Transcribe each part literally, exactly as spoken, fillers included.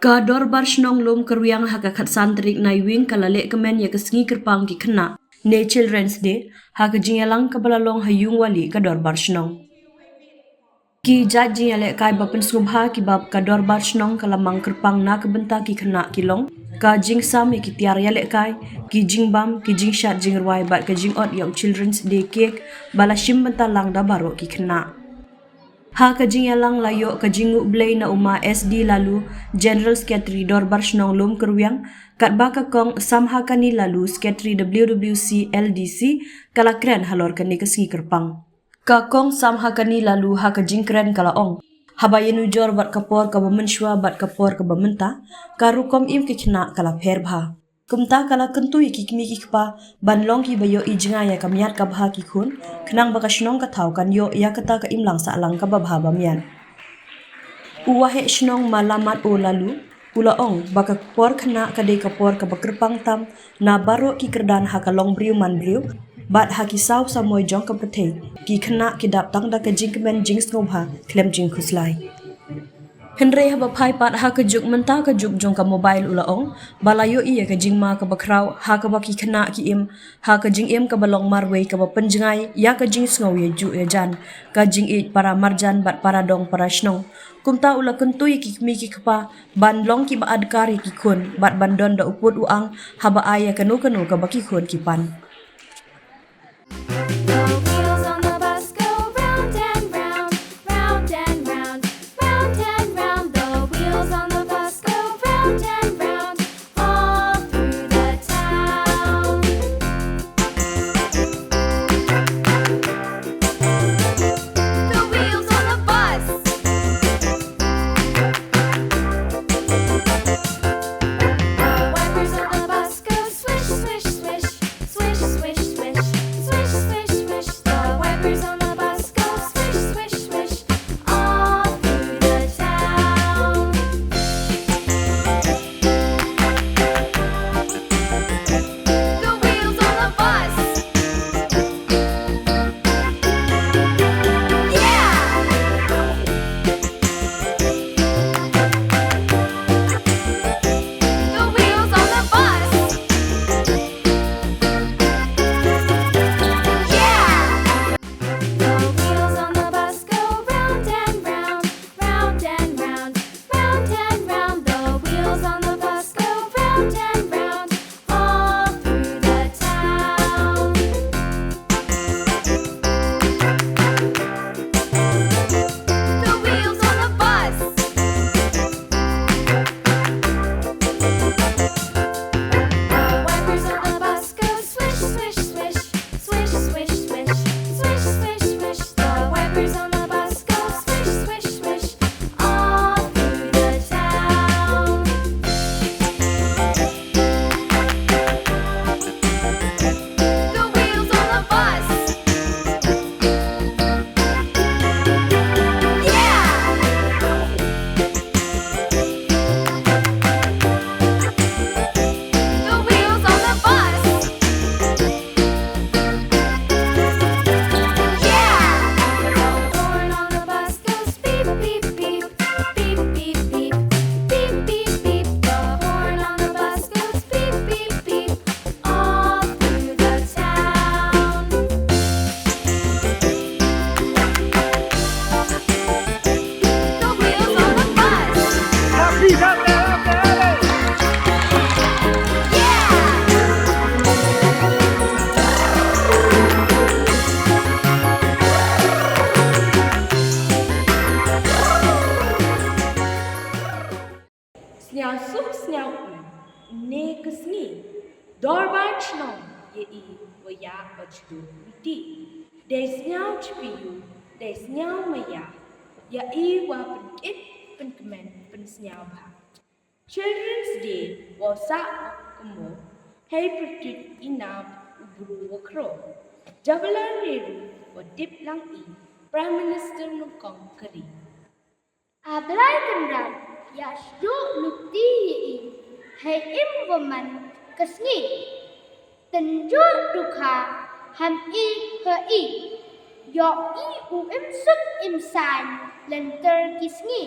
Ka Dorbar Shnong Lum Kyrwiang ha ka khatsan tarik Naiwieng ka la leh kmen ïa ka sngi kyrpang ki khynnah ne Children's Day ha ka jingïalang kaba la long ha Yung Wali ka Dorbar Shnong. Ki jait jingïalehkai ba pynsngewbha kiba ka Dorbar Shnong ka la mang kyrpang na ka bynta ki khynnah ki long ka jingsam ïa ki tiar ïalehkai, ki jingbam, ki jingshad jingrwai bad ka jingot ïa u Children's Day cake ba la shim bynta lang da baroh ki khynnah. Ha ka jingïalang la ïoh ka jingnguh blei na u Ma S D Laloo, General Secretary Dorbar Shnong Lum Kyrwiang, katba ka Kong Samhakani Laloo, Secretary W W C L D C, ka la kren halor kane ka sngi kyrpang. Ka Kong Samhakani Laloo ha ka jingkren ka la ong, haba ïanujor bad ka por kaba mynshuwa bad ka por kaba mynta, ka rukom im ki khynnah ka la pher bha. Kumta ka la kyntu ïa ki kmie ki kpa ban long kiba ïohi jngai ïa ka miat ka bha ki khun, khnang ba ka shnong ka thaw kan ïoh ïa kata ka imlang sahlang kaba bha ba miat. U Waheh Shnong Ma Lamat O Laloo u la ong ba ka por khynnah ka dei ka por kaba kyrpang tam na baroh ki kyrdan ha ka longbriew manbriew bad ha ki saw samoi jong ka pyrthei, ki khynnah ki dap tang da ka jingkmen jingsngewbha khlem jingkhuslai. Hynrei haba phai pat ha ka juk mynta, ka juk jong ka mobile, u la ong ba la ïohi ïa ka jingma kaba khraw ha kaba ki khynnah ki im ha ka jingim kaba long marwei kaba pynjngai ïa ka jingsngew ïajuh ïajan, ka jingïeit para marjan bad para dong para shnong. Kumta u la kyntu ïa ki kmie ki kpa ban long kiba adkar ïa ki khun bad ban don da u pud u ang haba ai ïa kano kano kaba ki khun ki pan. The wheels on the bus go round and round, round and round, round and round. The wheels on the bus go round and round, all through the town. The wheels on the bus. The wipers on the bus go swish, swish, swish. Swish, swish, swish, swish, swish, swish. The wipers on the bus go swish, swish, swish, all through the town. The wheels on the bus. Yeah! The wheels on the bus. Yeah! The wheels on the bus go round and round, round and round, round and round. The wheels on the bus go round and round, all through the town. The wheels on the bus. The wipers on the bus go swish, swish, swish, swish, swish, swish, swish, swish, swish. The wipers on the bus go swish, swish, swish, all through the town. The wheels on the bus. Yeah! The wheels on the bus. Yeah! The horn on the bus goes beep, beep, beep, beep, beep, beep, beep, beep, beep. The horn on the bus goes beep, beep, beep, all through the town. The wheels on the bus. Yeah! Sniawsuk sniaw, ynne ka sngi Dorbar Shnong ïa i wa ïa ba jduh miti. Dei sniaw chipioh, dei sniaw maïa, ïa i wa pynkit pynkmen pynsniaw bha. Children's Day wa sah wa kynmaw hei pyrtuit i na u bru wa khraw. Jawaharlal Nehru wa tip lang i Prime Minister nyngkong ka ri. A Blai Kynrad, ïa sdang lynti ïa i hei im wa man ka sngi. Tynjuh dukha ham i ha i, ïoh i u im suk im saiñ lynter ki sngi.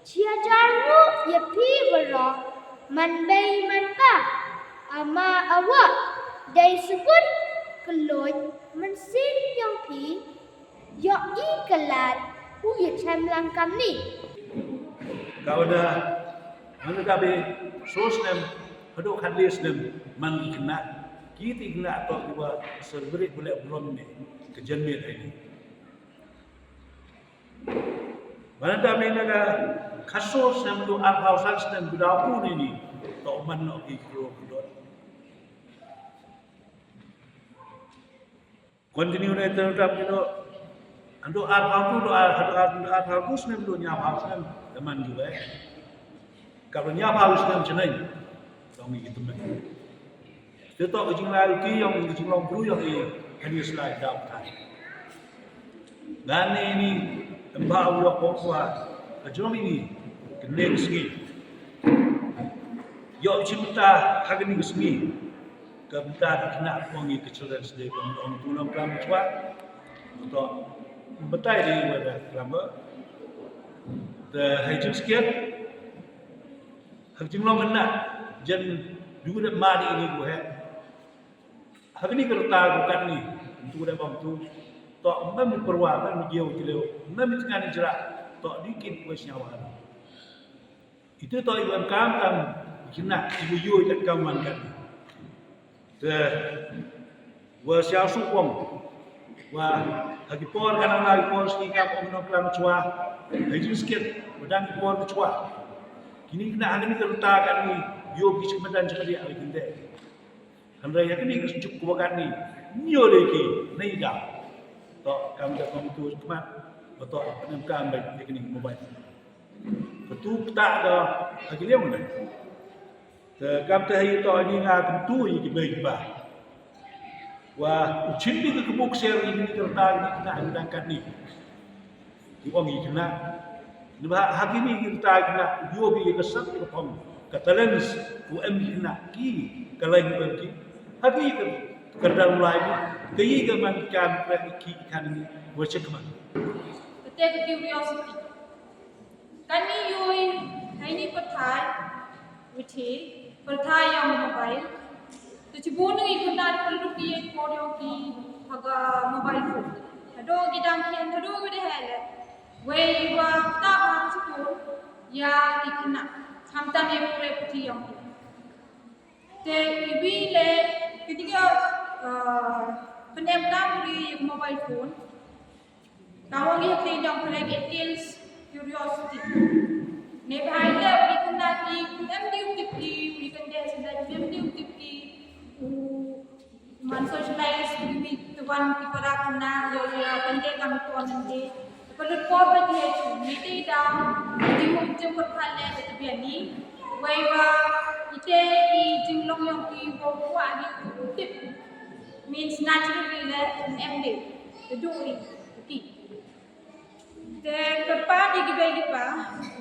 Jia jar ruh ïa phi baroh, man bei man ba, ama awa, dei sukut, kylluid, mynsiem ïong phi, ïoh i ka lad, u ïa chem lang kamni. Ka wada, man ka bi, so snem, haduh khatle snem, man ki khynnah, ki ti khynnah toh ki ba, celebrate buleh burom ni, ka janmiet ai ni. Mana da mena ka khaso snem tu arphaw san snem tu da pu ni ni. To man no ki kro kro. Continue ne tu dam ni no. Antu arphaw tu tu ar arphaw tu snem tu nya phaw snem teman juga. Ka nya phaw snem chenai. Tong ni kita. Te to ka jinglai ruti ïong ka jinglong bru ïong i kan ïa slai da u tai. Ngan ni ni em ba u ïoh ko kwa ka jong ini ka neng sngi. Ïoh chim ta ha ka neng sngi. Ka bynta ka khynnah ko ngi ka Children's Day ko ngi ong tu nongklam chwa. To batai dei wa da klam ba. Te hai jingskhem. Ha ka jinglong khynnah jan du da ma di ini ko he. Ha kani ka rta ko katni tu da bang tu. To mem ni pyrwa mem ni jiew jlew mem ni tngan ni jrah to di kin ko sñiaw ha. Itu to i wan kam kam khynnah i bu yu i kat kam man katni. Te wa siaw suk wong wa ha ki por kan la ki por sngi kam ong nongklam chwa ha ki skit wa dang ki por chwa. Kini khynnah ha kani ka rta katni ïoh ki chikmadan chakri ha ki kynde. Hynrei ha kani ka juk ko katni ñiu dei ki nei da. To kam da kam tu khmat wa to pynam kam ba kini mobile. Ka tu pta da ha ki liang ne. Te kam te ha ïa to ni nga kyntu ïa ki bei ki ba. Wa u chim bi ka kebuk ser ïa ki kerta ïa ki khynnah ïa dang katni. Ki ong ïa ki khynnah. Ni ba ha kini ki kerta ïa ki khynnah u ïoh bi ïa ka sat ka phong ka talents u em ïa ki khynnah ki ka lain u em ki. Ha ki ka kerdal u lai ni ka ïa ka man ka ka ki kan ni wa chek man. Kata ka curiosity. Kani ïoh i ha ini pyrthai, withi, pyrthai ïa mobile. Te chibun ngi khynnah pynlut ki ïa por ïong ki ha ka mobile phone. Haduh ki dang khian, haduh ki dang hele. Wei wa ta ba ha skul ïa ki khynnah. Khamtam ïa pule puthi ïong ki. Te ibi le, kiti ka, uh, pynem kam ri ïa mobile phone. Ka ong ïa ki dang pynlong it kills curiosity. Ne bha ïa ki khynnah ki em diu tip ki, ki khynnah ki em diu tip ki u man socialize ki, ki wan ki para khynnah ïa ïa khynnah kam ton ngi. Ka lut por ba ki ïa chu ne te da ki mum jingpyrkhat ne te biani. Wei ba ite i jinglong ïong ki ba kwah ki tip. Means naturally le em de. Te du i ki. Te kyrpad ïa ki bei ki pa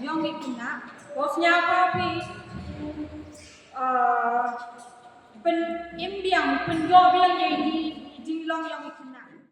ïong ki khynnah, ko sñiaw ka phi, uh, pyn im biang, pyndoh biang ïa ki jinglong ïong ki